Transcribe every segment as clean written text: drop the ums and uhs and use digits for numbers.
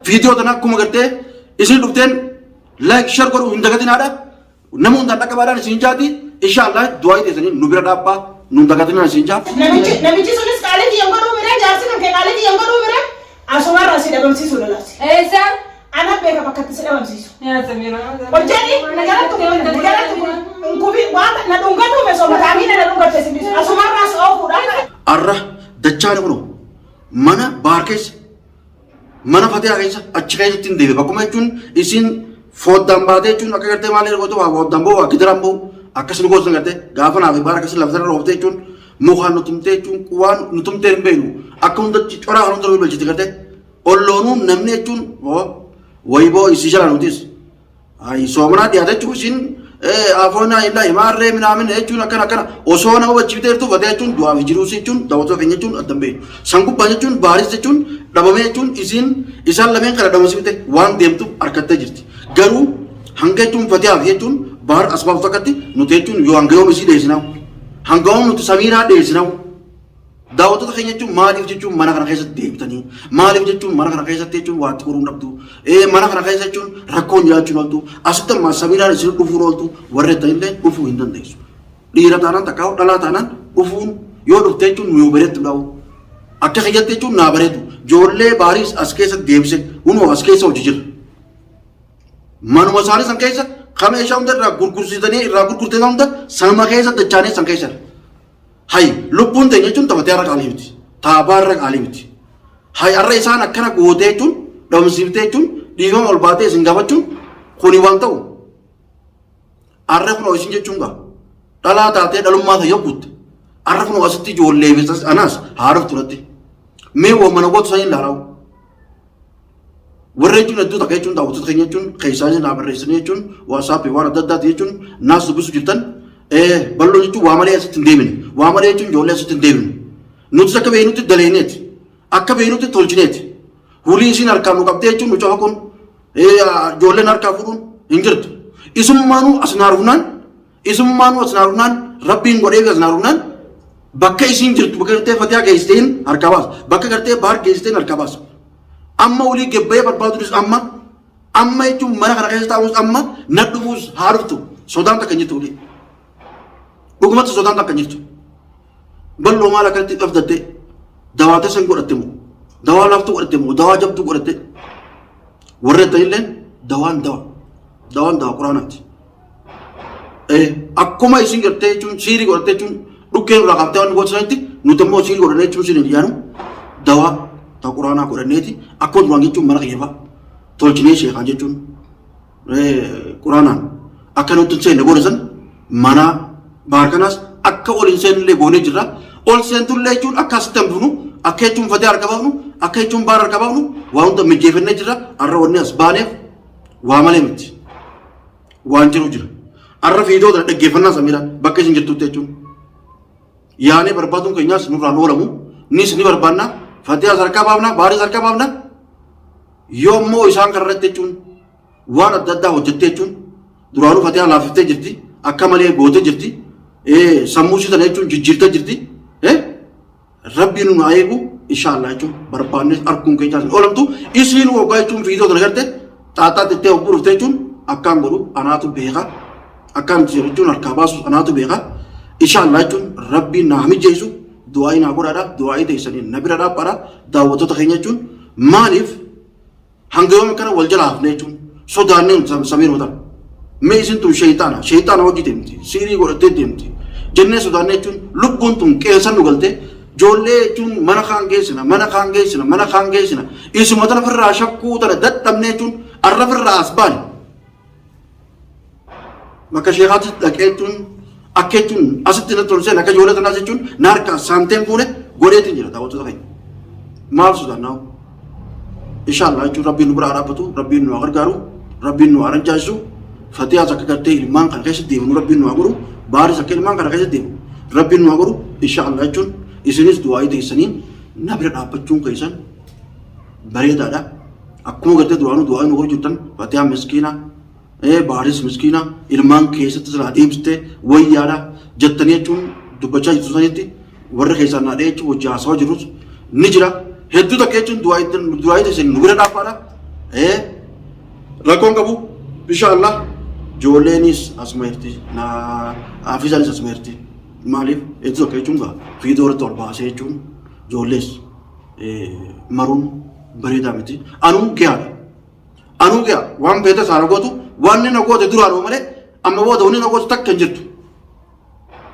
Viidiyoo tana akkuma gartee isin dhufteen like share godhuu hin dagatinaadha. Nama hundaan dhaqqabaadhaan isin jaati. Inshaallah du'aa teessanii nu bira dhaabbaa nu hin dagatinaa isin jaa. Namichi sunis qaalii kiyyan godhuu mire, jaarsi kan kee qaalii kiyyan godhuu mire, asumarraa si dhabamsiisuu lalaati. Eessa? Ana beeka bakka itti si dhabamsiisu. Yaa Samira. Ol jedhi na jalatti kun na jalatti kun hin kufi waan na dhungatu me soma taamii na dhungatte si dhiisu asumarraa si oofuudha. Arra dachaani kunoo mana baar keessa mana fatiyaa keessa achi keessatti hin deebi'e bakkuma jechuun isiin foddaan baatee jechuun akka gartee maal gootu waa foddaan ba'u waa gidiraan ba'u akkas nu gootu gartee gaafa naaf baara akkasii lafa irra ooftee jechuun mukaan nu tumtee jechuun waan nu tumtee hin beeknu akka hundatti coraa kan hunda nu bilchite gartee olloonuu namni jechuun wayiboo isii jala nutis. Ay soomanaa dhiyaate jechuun isin afoonaa illaa himaarree minaamin jechuun akkana akkana osoo nama hubachiiftee jirtu fatee jechuun du'aa fi jiruu jechuun daawwattoota keenya jechuun addan beeknu. San gubbaa jechuun baaris jechuun dhabamee jechuun isin isaan lameen kana dhabamsiifte waan deemtuuf harkattee jirti. Garuu hanga jechuun fatihaaf jechuun baar as baaftu akkatti nuti jechuun yoo hanga yoom isii dheessinaw hanga yoom nuti samiiraa dheessinaw Daawwattoota keenya jechuun maaliif jechuun mana kana keessatti deemtanii maaliif jechuun mana kana keessatti jechuun waa itti qoruun dhabdu ee mana kana keessa jechuun rakkoon jiraachuun ooltu asitti ammaa samiiraan isin dhufuun ooltu warri jettanillee dhufuu hin dandeessu. Dhiira taanaan takkaa dhalaa taanaan dhufuun yoo dhufte jechuun nu yoo bareeddu dhawu. Akka kiyyatti jechuun naa bareedu. Ijoollee baariis as keessa deebise hunoo as keessa hojii jira. Manuma isaanii san keessa kan meeshaa hunda irraa gurgursiisanii irraa gurgurtee hunda sanuma keessa dachaanii san keessa. Hay lubbuun teenya jechuun taphatee har'a qaalii miti. Taabaa irra qaalii miti. Hay har'a isaan akkana gootee jechuun dhabamsiiftee jechuun dhiifama ol baatee isin gaafachuun kuni waan ta'u. Har'a kunoo isin jechuun gaa dhalaa taatee dhalummaa ta'e guutte. Har'a kunoo asitti ijoollee fi anaas haaraf turatti. Mee waan mana gootu san hin ilaalamu. Warra jechuun hedduu takka jechuun daawwattoota keenya jechuun keessaa isin naa barreessanii jechuun waatsaappii waan adda addaati jechuun naas dubbisu jirtan bal'oo jechuun waa malee asitti hin deemine waa malee jechuun ijoollee asitti hin deemine nutis akka beeknutti daleeneeti akka beeknutti tolchineeti hulii isin harkaan nu qabdee jechuun nu cofa kun ijoolleen harkaa fuudhuun hin jirtu isummaanuu as naa dhufnaan isummaanuu as naa dhufnaan rabbiin godhee as naa dhufnaan bakka isiin jirtu bakka gartee fatiyaa geessiteen harkaa baasa bakka gartee baar geessiteen harkaa baasa. Amma olii gabbayee barbaaduunis amma amma jechuun mana kana keessa taa'uus amma na dhufuus haa dhuftu sodaan takka hin jirtu olii. Dhugumatti sodaan takka hin jirtu. Bal'oo maal akkanatti dhabdatte dawaa tasa hin godhatte moo dawaa laaftuu godhatte moo dawaa jabduu godhatte warra jettanillee dawaan dawa dawaan dawa quraanaati. Akkuma isin gartee jechuun siirii godhattee jechuun dhukkee nurraa kaaftee waan gootu sanitti nuti immoo siirii godhannee jechuun siin hin dhiyaanu dawaa ta quraanaa godhanneeti akkuma duraan jechuun mana kiyya fa'a tolchinee sheekaan jechuun quraanaan akka nutti hin seenne goone san mana baarkanaas akka ol hin seennillee goonee jirra. Ol seentullee jechuun akka asitti hambifnu akka jechuun fatee harka baafnu akka jechuun baara harka baafnu waa hunda mijeeffannee jirra. Har'a wanni as baaneef waa malee miti. Waan jiru jira. Arra fiidoo tana dhaggeeffannaa Samiiraan bakka isin jirtutti jechuun. Yaanee barbaaduun keenyaas nurraan oolamu. Nis ni barbaanna. Fatihaas harkaa baafna, Baariis harkaa baafna. Yoo immoo isaan kana irratti jechuun waan adda addaa hojjettee jechuun duraanuu Fatihaa laaffiftee jirti. Akka malee gootee jirti. Sammuu ishii tana jechuun jijjiirtee jirti. Rabbiin nu haa eegu inshaallah jechuun barbaannes arguun keenyaas hin oolamtu isiin waggaa jechuun fiidoo tana garte xaaxaa tettee hogguu dhufte jechuun akkaan godhu anaatu beeka akkaan itti jechuun harkaa baasu anaatu beeka inshaallah jechuun rabbiin naa mijeessu du'aa'ii naa godhaadha du'aa'ii teessanii na bira dhaabbaadha daawwattoota keenya jechuun maaliif Hanga yoom akkana wal jala hafne jechuun sodaannee nuti samiiruma tana. Mee isin tun sheeyxaana sheeyxaana hojii deemti siirii godhattee deemti jennee sodaannee jechuun lubbuun tun qeensan nu galtee ijoollee jechuun mana kaan geessina mana kaan geessina mana kaan geessina isuma tana firraa shakkuu tana dadhabnee jechuun arra firraa as baane. Bakka sheekaatti dhaqee jechuun akka jechuun asitti natti ol seena akka ijoollee tanaas jechuun na harkaa saamteen fuune godheetiin jira daawwattoota keenya. Maal sodaannaa? Inshaallah jechuun rabbiin nu bira haa dhaabbatu, rabbiin nu haa gargaaru, rabbiin nu haa rajjaasisu. Fatihaas akka gartee ilmaan kana keessa deemnu rabbiin nu haa godhu, baaris akka ilmaan kana keessa deemu rabbiin nu haa godhu. Inshaallah jechuun isinis du'aa'ii teessaniin na bira dhaabbachuun keessan bareedaadha. Akkuma gartee duraanuu du'aa nu godhu jirtan Fatihaa miskiina Baaris miskiina ilmaan keessatti silaa deemsite wayyaadha jettanii jechuun dubbachaa jirtu sanitti warra keessaan naa dhee jechuun hojii haasawaa jirus ni jira. Hedduu takka jechuun du'aa isin nu bira dhaabbaadha. Rakkoon qabu insha Allah ijoolleenis asuma jirti na haafizaanis asuma jirti. Maaliif itti tokko jechuun gaa viidiyoo irratti ol baasee jechuun ijoollees maruun bareedaa miti. Anuu gahaadha. Anuu gaha waan beekta saara gootu waan inni na goote duraanuu malee amma booda wanni na gootu takka hin jirtu.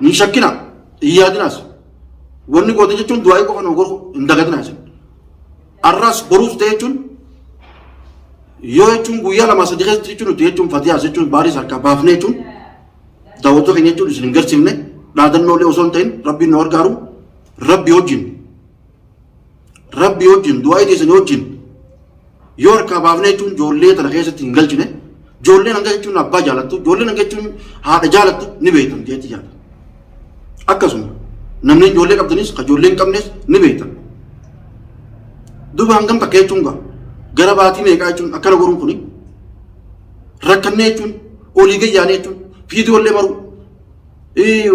Hin shakkina hin yaadinaas. Wanni goote jechuun du'aayii qofa nu godhu hin dagatinaa isin. Arraas boruus ta'e jechuun yoo jechuun guyyaa lama sadii keessatti jechuun nuti jechuun fatiyaas jechuun baariis harkaa baafnee jechuun daawwattoota keenya jechuun isin hin garsiifne dhaadannoolee osoo hin ta'in rabbiin nu gargaaru rabbi wajjin rabbi wajjin du'aayii teessanii wajjin yoo harkaa baafnee jechuun ijoollee tana keessatti hin galchine ijoolleen hanga jechuun abbaa jaalattu ijoolleen hanga jechuun haadha jaalattu ni beektan jeetti jaala. Akkasuma namni ijoollee qabdanis ka ijoollee hin qabnes ni beektan. Duuba hangam takka jechuun gaa gara baatii meeqaa jechuun akkana godhuun kuni rakkannee jechuun olii gayyaanee jechuun viidiyoollee maruu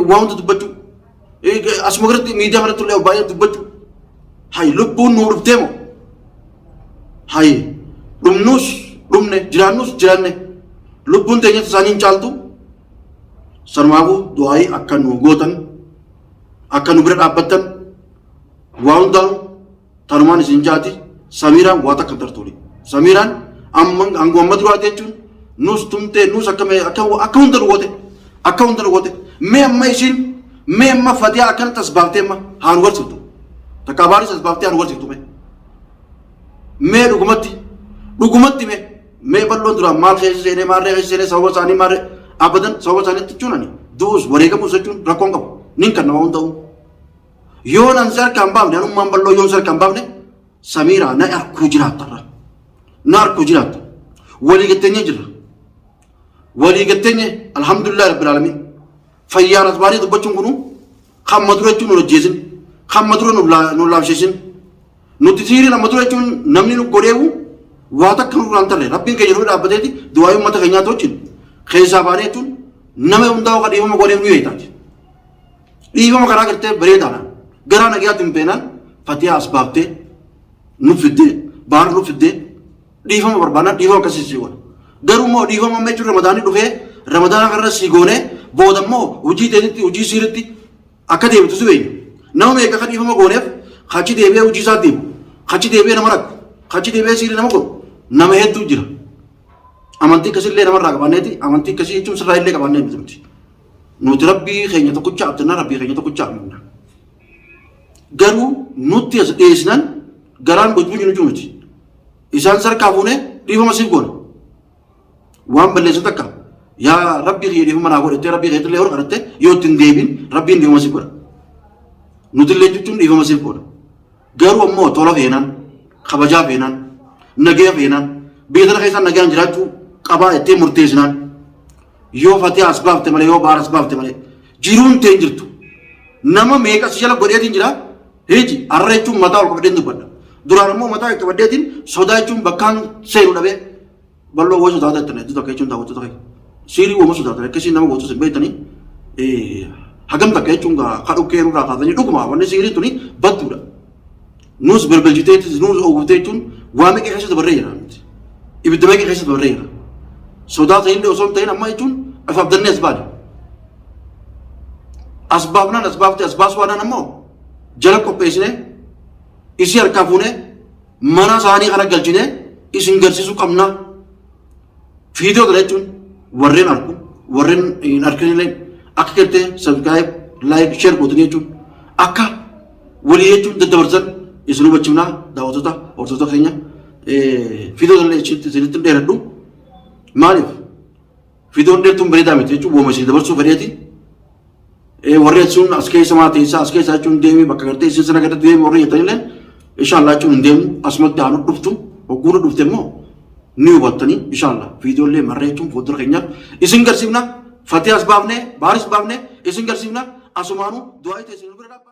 waa hunda dubbachuu asuma biratti miidiyaa kanatti illee baay'ee dubbachuu hay lubbuun nuu dhuftee moo hay dhumnuus dhumne jiraannuus jiraanne lubbuun teenyatti isaanii hin caaltu sanumaafuu du'aayii akka nu gootan akka nu bira dhaabbattan waa hundaanuu tanumaan isin jaati Samiiraan waa takka hin tartuuli. Samiiraan amma hanguma amma duraati jechuun nus tumtee nus akka mee akka akka hunda nu goote akka hunda nu goote mee amma isiin mee amma fatiyaa akkanatti as baaftee amma haa nu garsiiftu. Takka abaaris as baaftee haa nu garsiiftu mee. Mee dhugumatti dhugumatti mee mee bal'oon duraan maal keessa seenee maarree keessa seenee sababa isaanii maarree abadan sababa isaaniitti jechuun ani du'us wareegamus jechuun rakkoon qabu nin kan nama hunda ta'u. Yoon an si harkaa hin baafne anummaan bal'oo yoon si harkaa hin baafne Samiiraa na arkuu jiraattarra. Na arkuu jiraatta. Walii gatteenyee jirra. Walii gatteenyee alhamdulillah rabbil alamin. Fayyaan as baanee dubbachuun kunu kan amma dura jechuun nu hojjeesin. Kan amma dura nu laafsheessin. Nuti siiriin amma dura jechuun namni nu godheewu waa takka nurraa hin tarre. Rabbiin keenya nu dhaabbateeti du'aa uummata keenyaa tolchin. Keessaa baanee jechuun nama hundaa kan dhiifama godheef nu yeetaati. Dhiifama karaa gartee bareedaadhaan garaa nagayaatiin beenaan fatiyaa as baaftee nu fiddee baar nu fiddee dhiifama barbaannaan dhiifama akkasii sii godha. Garuu immoo dhiifama amma jechuun ramadaanni dhufee ramadaana kanarra sii goonee booda immoo hojii teetitti hojii siiritti akka deebitu si beekna. Nama meeqa kan dhiifama gooneef kachi deebi'ee hojii isaa deemu kachi deebi'ee nama rakku kachi deebi'ee siirii nama godhu nama hedduu jira. Amantii akkasii namarraa qabaanneeti amantii akkasii jechuun sirraa illee qabaannee miti nuti. Nuti rabbii keenya tokkicha abdanna rabbii keenya tokkicha amanna. Garuu nutti as dhiyeessinan garaan bojbuji nuti miti. Isaan sarkaa fuunee dhiifama siif goona. Waan balleessu takka yaa rabbii kiyya dhiifama naa godhattee rabbii keetillee hor kadhatte yoo ittiin deebiin rabbiin dhiifama siif godha. Nutillee jechuun dhiifama siif goona. Garuu ammoo tola feenaan, kabajaa feenaan, nagaya feenaan, biyya tana keessaa nagayaan jiraachuu qabaa jettee murteessinaan yoo fatiyaa as baafte malee yoo baara as baafte malee jiruun tee hin jirtu. Nama meeqa si jala godheetiin jira hiji har'a jechuun mataa ol qabadheen dubbadha. Duraan ammoo mataa ol qabadheetiin sodaa jechuun bakkaan seenu dhabee bal'oo wayii sodaata jettanii hedduu takka jechuun daawwattoota keenya. Siirii uuma sodaatan akkasii nama gootus hin beektanii hagam takka jechuun gaa kadhu keeruu irraa kaasanii dhuguma wanni siirii tuni badduudha. Nuus balbalchiteetis nuus oguftee jechuun waa meeqa keessa dabarree jira nuti. Ibidda meeqa keessa dabarree jira. Sodaa ta'illee osoo hin ta'in amma jechuun of abdannee as baane. As baafnaan as baaftee as baasuu waanaan ammoo jala qopheessinee isii harkaa fuunee mana isaanii kana galchinee isin garsiisuu qabna. Viidiyoo kana jechuun warreen argu warreen hin arginillee akka gartee subscribe like share gootanii jechuun akka walii jechuun daddabarsan isin hubachiifnaa daawwattoota hordoftoota keenya viidiyoo kana isinitti hin dheeradhu. Maaliif viidiyoon dheertuun bareedaa miti jechuun wooma isin dabarsuu fedheeti. Warri sun as keessa maa teessaa as keessa jechuun deemee bakka gartee isin sana gadatti deemee warri jettanillee inshallah jechuun hin deemu asumatti haa nu dhuftu hogguu nu dhufte immoo ni hubattanii inshallah viidiyoolee marree jechuun fuuldura keenyaaf isin garsiifna fatihaas baafne baaris baafne isin garsiifna asumaanuu du'aa itti isin bira dhaabbata.